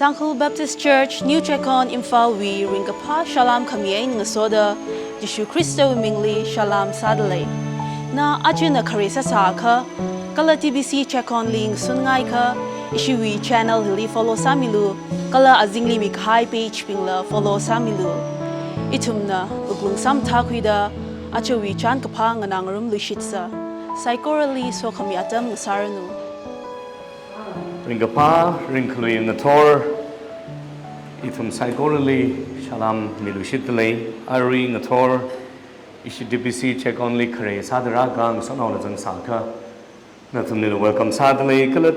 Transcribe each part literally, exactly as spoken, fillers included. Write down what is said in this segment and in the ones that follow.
Tangkhul Baptist Church, New Checkon, Imphalwui ringkaphā salām khami eina ngasoda, Jishu Khristawui mingli salām sādalei. Na aja na khare sāsākha, kala T B C Checkonli ngasunngaiakha, ishiwui channel hili follow sāmilu, kala azingli mikahai page bingla follow sāmilu. Ithumna wuklung samphangkhuida, ajawui chānkaphā nganāngarumluishitsa. Saikorali sokhami atam ngasāranu. Ringkaphā, ringkhalui ngathor, ithum saikorali salām miluishitdalei. Arui ngathor, ishi T B C Checkonli khare sāda rākahai ngasotnaona zangsākha, nathumlila welcome sādalei, kala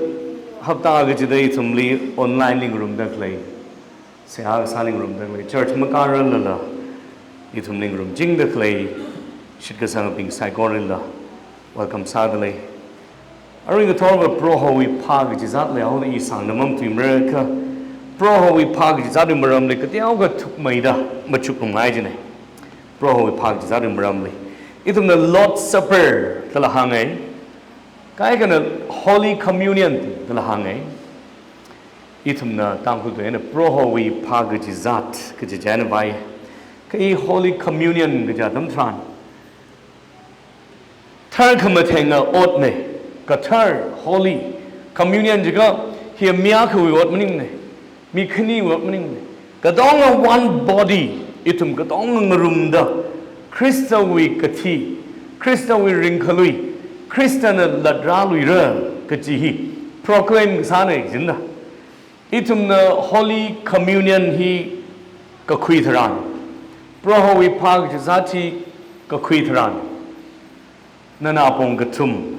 hapta kachida ithumli online li ngarumda khalei, seihā kasāli ngarumda khalei, church makāranglala, ithumli ngarumchingda khalei, shitkasangabing saikoralila welcome sādalei. Arui ngathorva Prohowui phā kachizat leihaoda i sāngda mamatuimarakha, Prohowui phā kachizatwui maramli kateokha thukmeida machukrumngai jina. Prohowui phā kachizatwui maramli. Ithumna Lord's Supper dala hānga, kaikhana Holy Communion dala hānga. Ithumna Tangkhul tui eina Prohowui phā kachizat kaji china vai. Kha i Holy Communion kaja atam tharan, tharkhamatheng otna, kathar, holy, communion jiakha hi mi akhawui ot maningna, mi khaniwui ot maningna. Katonga one body, ithum katonga ngarumda, Khristawui kathi, Khristawui ringkhalui, Khristana latrāluira kaji hi proclaim kasāna jina. Ithumna Holy Communion hi kakhui tharan, Prohowui phā kachizat hi kakhui tharan, nana apong kathum,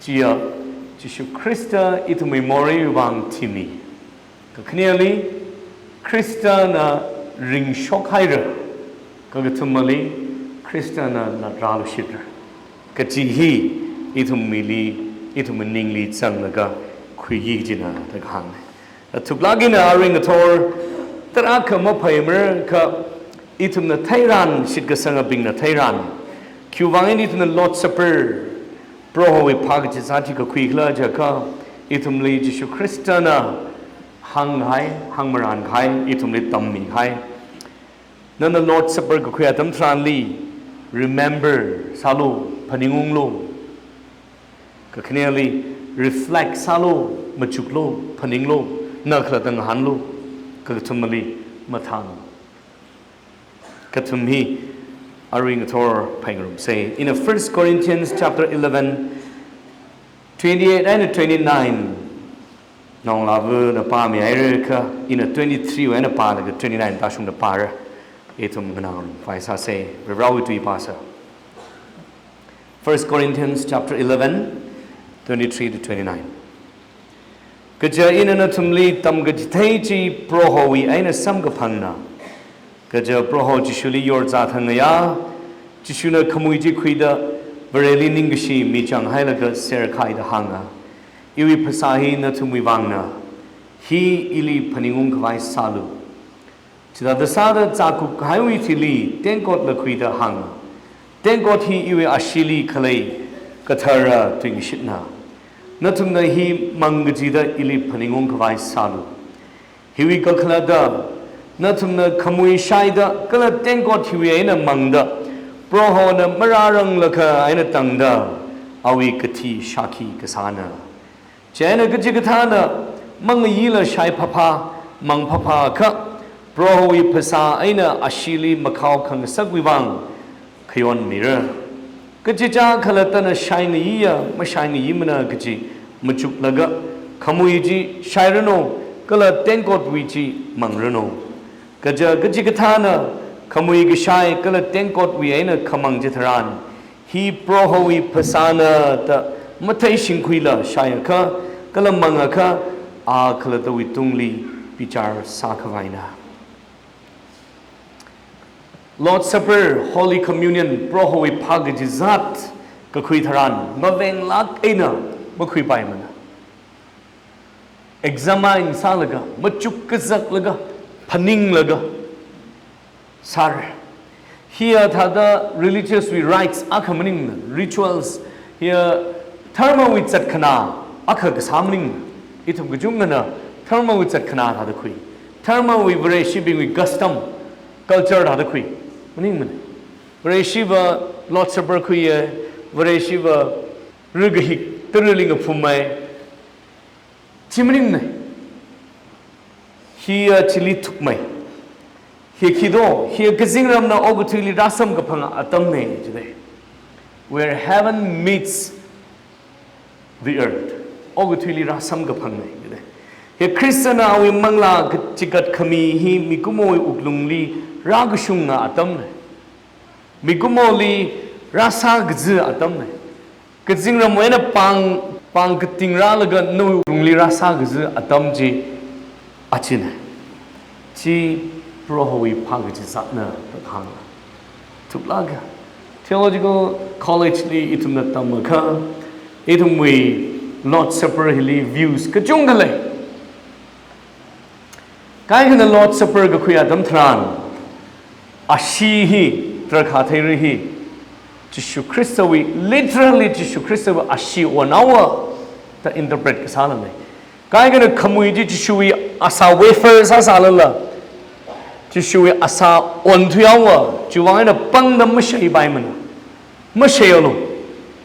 chiya, Jishu Khrista ithumwui moreiwui vang thimi. Kakhaneli, Khristana ringshokhaira. Kakathumali, Khristana latrāluishitra. Kaji hi ithum mili, ithum ningli zanglaga khuiki jina da kahāngna. Athuklāk eina arui ngathor, tarākha maphaimarakha, ithumna theiran, shitkasangabingna theiran, khiwuivang eina ithumna Lord's Supper, Prohowui phā kachizat hi kakhuikhala jiakha, ithumli Jishu Khristana hānghai, hāngmaran kahai, ithumli tammihai. Nana Lord's Supper kakhui atam tharanli, remember sālu, phaningunglu. Kakhaneli, reflect sālu, machuklu, phaninglu, na khalatta ngahānlu. Kakathumali, mathān. Kathum hi arui ngathor phāngarumsa. In First Corinthians chapter eleven, twenty-eight and twenty-nine, naongalāvana pāmihaira kha, ina twenty-three wui eina pālaga twenty-nine tāshungda pāra. Ithum nganāngarum phai sāsa, Varivarāwui tui pāsa. First Corinthians chapter eleven, twenty-three to twenty-nine. Kaja ina nathumli tamkachithei chi Prohowui eina samkaphangna. Kaja Proho Jishuli yorzā thang ngayā, Jishuna khamui chi khuida, Vareli ningkashi michang hailaga serkhaida hānga, "Iwui phasā hi nathumwui vangna, hi ili phaningungkhavai sālu." Chithāda sāda zākup kahaiwui thili tengkotla khuida hānga, "Tengkot hi iwui asheeli khalei kathara tuingashitna. Nathumna hi mang kachida ili phaningungkhavai sālu. Hiwui kakhalatta, nathumna khamui shaida kala tengkot hiwui eina mangda, Prohona marāranglakha eina tangda, awui kathi shākhi kasāna. Chieina kachikathāna mangayila shaiphapha, mangphapha kha, Prohowui phasā eina asheeli makhao khangasakwui vang khayonmira. Kachichā khalattana shaingayiya, mashaingayimana kaji machuklaga, khamui chi shairanu, kala tengkotwui chi mangranu. Kaja kachikathāna khamui kashai kala tengkotwui eina khamang chitharan, hi Prohowui phasāna da matheishingkhuila shaiakha, kala mangakha, a khalattawui tungli bichar sākhavaina." Lord's Supper, Holy Communion, Prohowui phā kachizat kakhui tharan, mavenglāk eina makhuipaimana. Examine sālaga, machuk kazaklaga, phaninglaga sāra. Hiya thāda religious wui rites akha maningmana, rituals, hiya dharma wui zatkhanā akha kasā maningmana. Ithum kachungkhana Dharmawui zatkhanā thāda khui. Dharmawui Vareshibingwui custom, culture thāda khui. Maningmana. Vareshiva Lord's Supper khuiya, Vareshiva rikahik, taraling aphumai. Chi maningmana. Hiya chili thukmai. Hiya khi do, hiya kazingramna okathuili rāsamkaphang atamna jida. Where heaven meets the earth. Okathuili rāsamkaphangna jida. Hiya Khristana awui manglā ka-, chikat khami hi mikumowui wuklungli rākashunga atamna. Mikumoli rāsā kaji atamna. Kazingramwui eina pāng, pāng kating rālaga nawui wuklungli rāsā kaji atam chi achina. Chi Prohowui phā kachizatna da hānga. Thuklāka. Theological College li ithumna tamakha, ithumwui Lord's Supper hili views kachungkha lei. Kaikhana Lord's Supper kakhui atam tharan, ashee hi, drakhātheira hi, Jishu Khristawui, literally Jishu Khristawui ashee onhaowa da interpret kasā lei. Kaikhana khamui chi Jishuwui asā wafer sāsālala, Jishuwui asā onthuihaowa, chiwui vang eina pangda masheipaimana. Masheialu,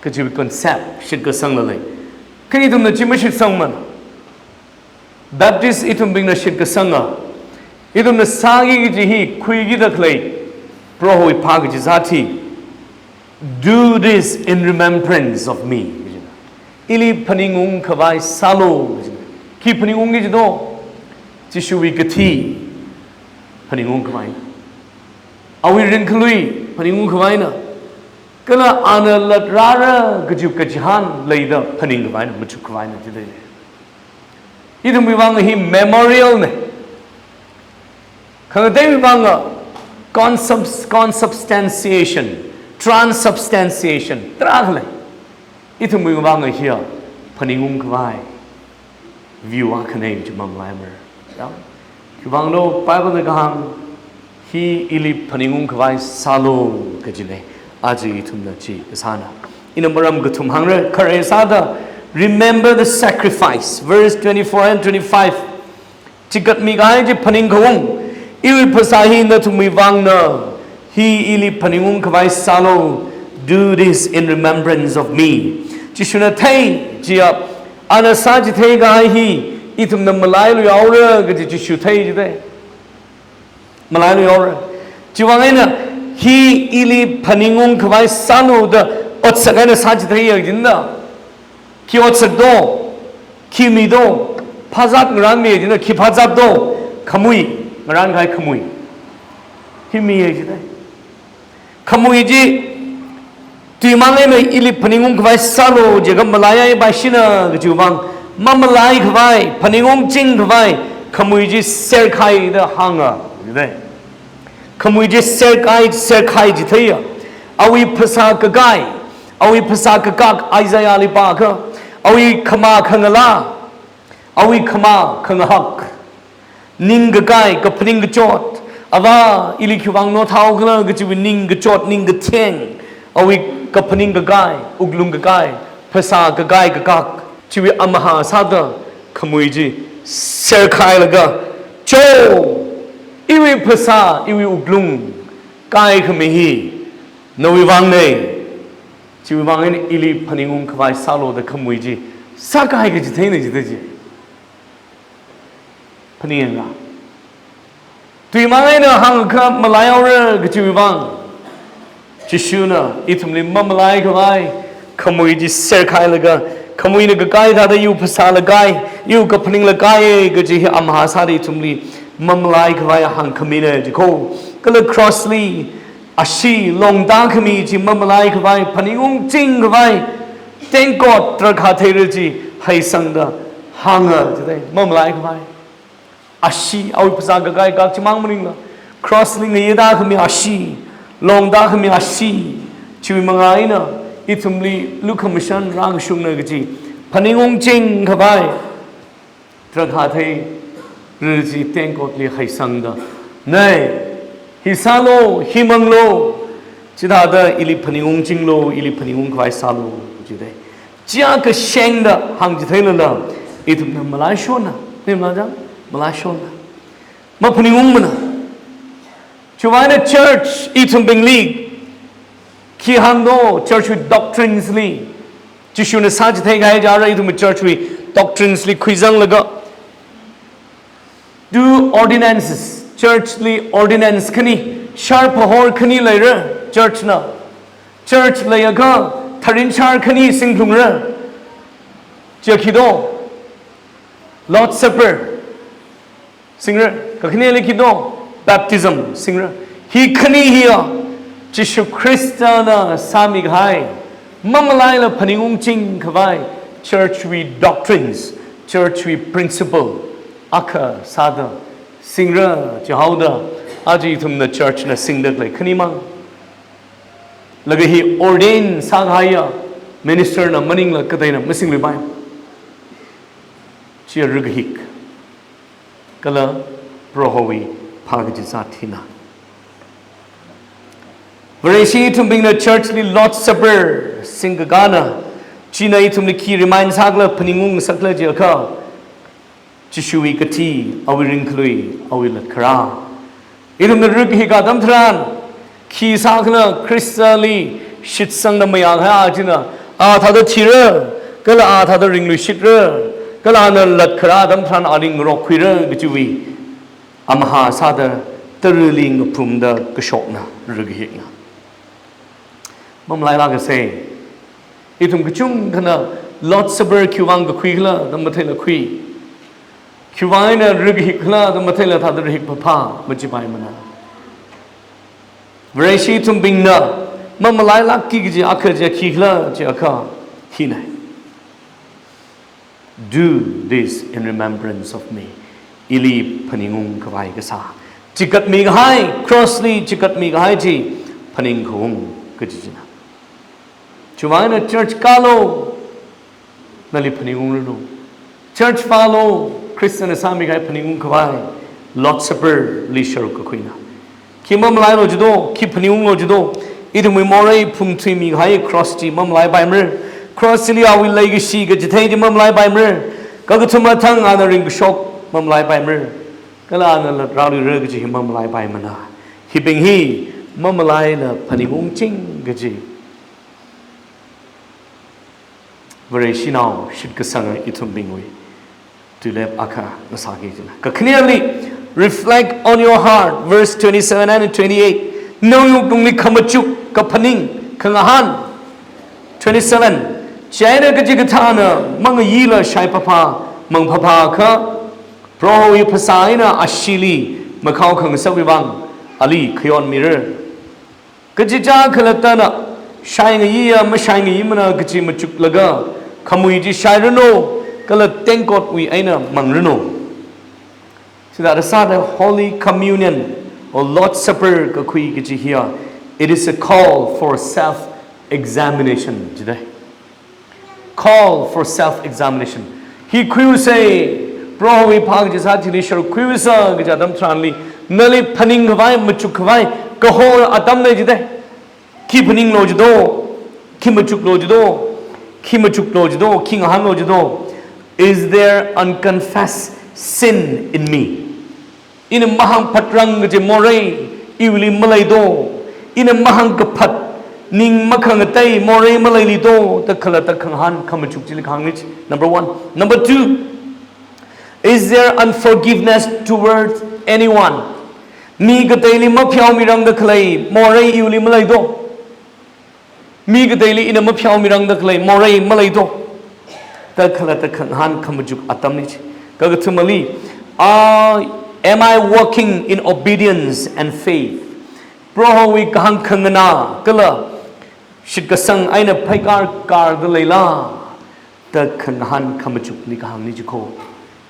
kajiwui concept shitkasangla lei. Kha ithumna chi mashitsangmana. Baptist ithumbingna shitkasanga. Ithumna sāki kaji hi khuikida khalei Prohowui phā kachizat hi. "Do this in remembrance of me." Ili phaningungkhavai sālu. Khi phaningungki kaji do? Jishuwui kathi phaningungkhavai. Awui ringkhalui phaningungkhavaina. Kala ana latrāra kaji kachihān leida phaningkhavaina, machukkhavai na jida. Ithumwui vang hi memorial na. Khangateiwui vang consubs-, consubstantiation, transubstantiation, tarākha lei. Ithumwui vang hiya phaningungkhavai view akhana chi mamalaimara. Ya? Khiwuivanglo Bible na kahāng hi ili phaningungkhavai sālu kajina. Aja ithumna chi kasāna. Ina maram kathum hāngra, khare sāda, "Remember the sacrifice." Verse twenty-four and twenty-five. Chikatmi kahai chi phaningkhaung. Iwui phasā hi nathumwui vangna. Hi ili phaningungkhavai sālu. "Do this in remembrance of me." Jishuna thei, chiya, ana sāchithei kahai hi ithumna malailuihaora kaji Jishu thei jida. Malailuihaora. Chiwui vang eina hi ili phaningungkhavai sālu da otsak eina sāchitheiya jida. Khi otsak do, khi mi do, phazat ngarānmi jida, khi phazat do, khamui, ngarānkahai khamui. Hi miya jida. Khamui chi, tuimang eina ili phaningungkhavai sālu jiakha malaipaishina kajiwui vang, mamalaikhavai, phaningungchingkhavai, khamui chi serkhaida hānga, jida. Khamui chi serkhai, serkhai chitheiya. Awui phasā kakai, awui phasā kakak Isaiah li pākha, awui khamā khangalā, awui khamā khangahak, ningkakai, kaphaning kachot, Avā, ili khiwuivang naothao khala kajiwui ningkachot, ningkatheng, awui kaphaning kakai, wuklung kakai, phasā kakai kakak, chiwui amahā sāda khamui chi serkhailaga, "Cho, iwui phasā, iwui wuklung kaikhami hi nawui vangna. Chiwui vang eina ili phaningungkhavai sālu," da khamui chi sākahai kaji theina jida chi. Phaninga. Tuimang eina hāngkha malaihaora kajiwui vang, Jishuna ithumli mamalaikhavai khamui chi serkhailaga, khamuina kakai thāda iwui phasāla kai, iwui kaphaningla kai kaji hi amahā sāda ithumli mamalaikhavai hāngkhamina jiko. Kala cross li ashee longda khami chi mamalaikhavai, phaningungchingkhavai, tengkot drakhātheira chi heisangda hānga jida, mamalaikhavai. Ashee, awui phasā kakai kak chimang maningla, cross li ngayida khami ashee, longda khami ashee, chiwui manga eina ithumli lukhamashan rākashungna kaji phaningungchingkhavai drakhātheira chi tengkotli heisangda, "Nei, hi sālu, hi manglu, chithāda ili phaningungchinglu, ili phaningungkhavai sālu," jida. Chiya kashengda hāngchitheilala, ithumna malaishonna. Nim la jang, mala shon. Maphaningungmana. Chiwuivang eina church ithumbingli khi hāngdo, church wui doctrines li. Jishuna sāchithei kahai jara ithum church wui doctrines li khuizanglaga. Do ordinances, church li ordinance khani, shar phahor khani leira, church na. Church leiakha, tharin shar khani singphalungra. Chiya khido, Lord's Supper singra, kakhaneli khido, baptism singra. Hi khani hiya, Jishu Khristana sāmi kahai, mamalaila phaningungching khavai, church wui doctrines, church wui principle, akha sāda, singra, chihaoda, aja ithumna church na singda khalei khanimang. Laga hi ordain sākahaiya, minister na maningla kateina masingluipai. Chiya rikahik. Kala Prohowui phākachithā thina. Vareshi ithumbingna church li Lord's Supper singkakāna, china ithumli khi remind sākhala phaningung sākhala jiakha, Jishuwui kathi, awui ringkhalui, awui latkharā. Ithumna rikahik atam tharan, khi sākhala Khristali shitsangda mayākahai china, a thāda thira, kala a thāda ringluishitra, kala ana latkharā atam tharan a ringrok khuira kajiwui, amaha sāda tarali ngaphumda kashokna, rikahikna. Mamalailākasei, ithum kachungkhana Lord's Supper khiwuivang kakhui khala da matheila khui. Khiwuivang eina rikahik khala da matheila thāda rikahik phapha machipaimana. Vareshi ithumbingna mamalailākki kaji akha chiya khikhala jiakha hina. Do this in remembrance of me. Ili phaningung khavai kasā. Chikatmi kahai, cross li chikatmi kahai chi phaningkhaung kaji china. Chiwuivang eina church kālu, nali phaningungranu. Church vālu, Khristana sāmi kahai phaningung khavai, Lord's Supper li sharuk kakhuina. Khi mamalailu jido, khi phaningunglu jido, ithumwui morei phungthuimi kahai cross chi mamalaipaimara. Cross chili awui leikashi kachithei chi mamalaipaimara. Kakathuma thang ana ringkashok mamalaipaimara. Kala ana latrāluira kaji hi mamalaipaimana. Hibing hi mamalaila phaningungching kaji. Vareshinao shitkasanga ithumbingwui tuilep akha ngasāki china. Kakhaneli, reflect on your heart, verse twenty-seven and twenty-eight. Naongarāli khamachuk, kaphaning, khangahān. Twenty-seven. Chieina kachikathāna mangayila shaiphapha, mangphapha akha, Prohowui phasā eina asheeli makhao khangasakwui vang ali khayonmira. Kachichā khalattana shaingayiya mashaingayimana kachi machuklaga, khamui chi shairanu, kala tengkotwui eina mangranu. Chithāda sāda Holy Communion or Lord's Supper kakhui kaji hiya, it is a call for self-examination jida. Call for self-examination. Hi khuiuse, Prohowui phākachithā chili sharuk khuiuse kaji atam tharanli, nali phaning khavai, machuk khavai, kahor atamna jida. Khi phaninglu jido, khi machuklu jido, khi machuklu jido, khi ngahānlu jido. Is there unconfessed sin in me? Ina mahāngphatrang kaji morei iwuili maleido. Ina mahāngkaphat, ning makhangatei morei maleilido, da khalatta khangahān khamachuk chili kahāngna chi. Number one. Number two, is there unforgiveness towards anyone? Mi kateili mapheomirangda khalei morei iwuili maleido. Mi kateili ina mapheomirangda khalei morei maleido, da khalatta khangahān khamachuk atamna chi. Kakathumali, are, am I walking in obedience and faith? Prohowui kahāng khanganā kala shitkasang eina pheikar karda leila, da khangahān khamachukli kahāngna chi kho.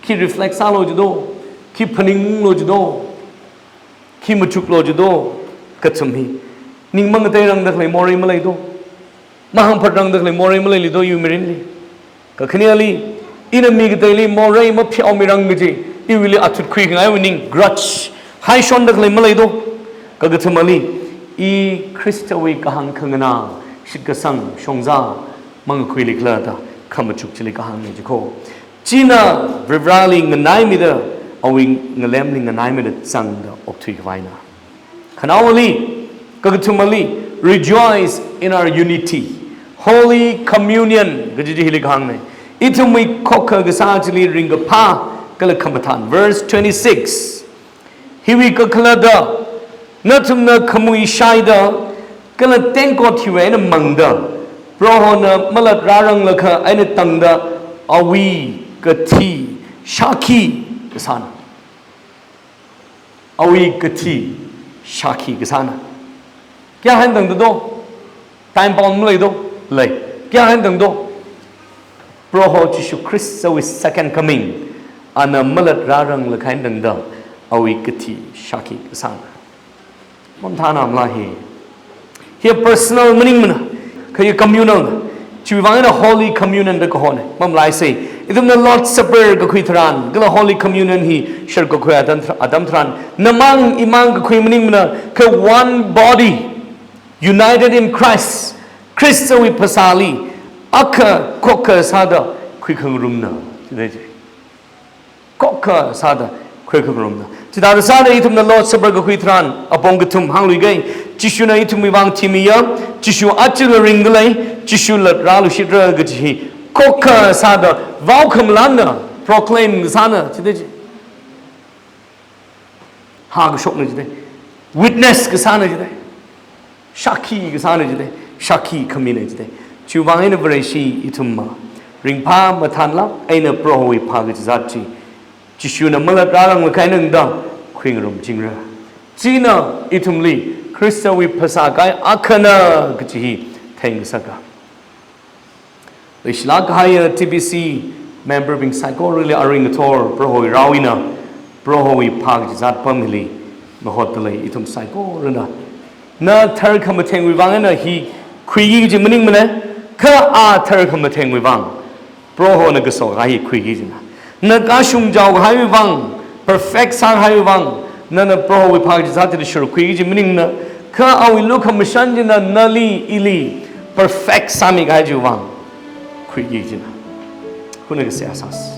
Khi reflect sālu jido, khi phaninglu jido, khi machuklu jido, kathum hi. Ning mangateirangda khalei morei maleido. Mahāngphatrangda khalei morei maleilido iwui mirinli. Kakhaneli, ina mi kateili morei mapheomirang kaji, iwuili athut khuikhangai ning grudge haishonda khalei maleido. Kakathumali, i Khristawui kahāng khanganā, shitkasang, shongzā mangakhuili khala da khamachuk chili kahāngna chi kho. China Varivarāli nganaimida, awui ngalemli nganaimida zangda okthui khavaina. Khanaowali, kakathumali, rejoice in our unity. Holy Communion kaji chi hili kahāngna. Ithumwui khokha kasā chili ringkaphā kala khamathān. Verse twenty-six. Hiwui kakhalatda, nathumna khamui shaida, kala tengkot hiwui eina mangda, Prohona malat rāranglakha eina tangda, awui kathi shākhi kasāna. Awui kathi shākhi kasāna. Kayākha eina tangda do? Time bound malei do? Lei. Kayākha eina tangda do? Proho Jishu Khristawui second coming, ana malat rāranglakha eina tangda, awui kathi shākhi kasāna. Mathānamala hi. Hi personal maningmana, kha hi communal na. Chiwui vang eina Holy Communion da kahona. Mamalaisa. Ithumna Lord's Supper kakhui tharan, kala Holy Communion hi shār kakhui atam, atam tharan, namang imang kakhui maningmana, kha one body, united in Christ, Khristawui phasāli, akha khokha sāda khuikhangarumna. Khokha sāda khuikhangarumna. Chithāda sāda ithumna Lord's Supper kakhui tharan, apong kathum hāngluiga, Jishuna ithumwui vang thimiya, Jishu achila ringdalei, Jishu lat rāluishitra kaji hi, khokha sāda vaokhamalanna, proclaim kasāna, chida chi. Hākashokna jida. Witness kasāna jida. Shākhi kasāna jida. Shākhi khamina jida. Chiwui vang eina Vareshi ithumva ringphā mathānlāk eina Prohowui phākachizat chi, Jishuna malat rāranglakha eina tangda khuingarumchingra. China ithumli Khristawui phasā kahai akhana kaji hi theingasaka. Leishilāk kahaiya T B C member bing saikorali arui ngathor Prohowui rao eina, Prohowui phākachizat pam hili mahotdalei ithum saikorana. Na tharkhamathengwui vang eina hi khuiki kaji maningmana, kha a tharkhamathengwui vang Prohona kaso kahai hi khuiki kajina. Na kashung jaokahaiwui vang, perfect sākahaiwui vang, nana Prohowui phākachizat chili shurkhui kaji maningmana, kha awui lukhamashan china nali ili perfect sāmikahai chiwui vang khuiki kajina. Huna kaseihā sāsa.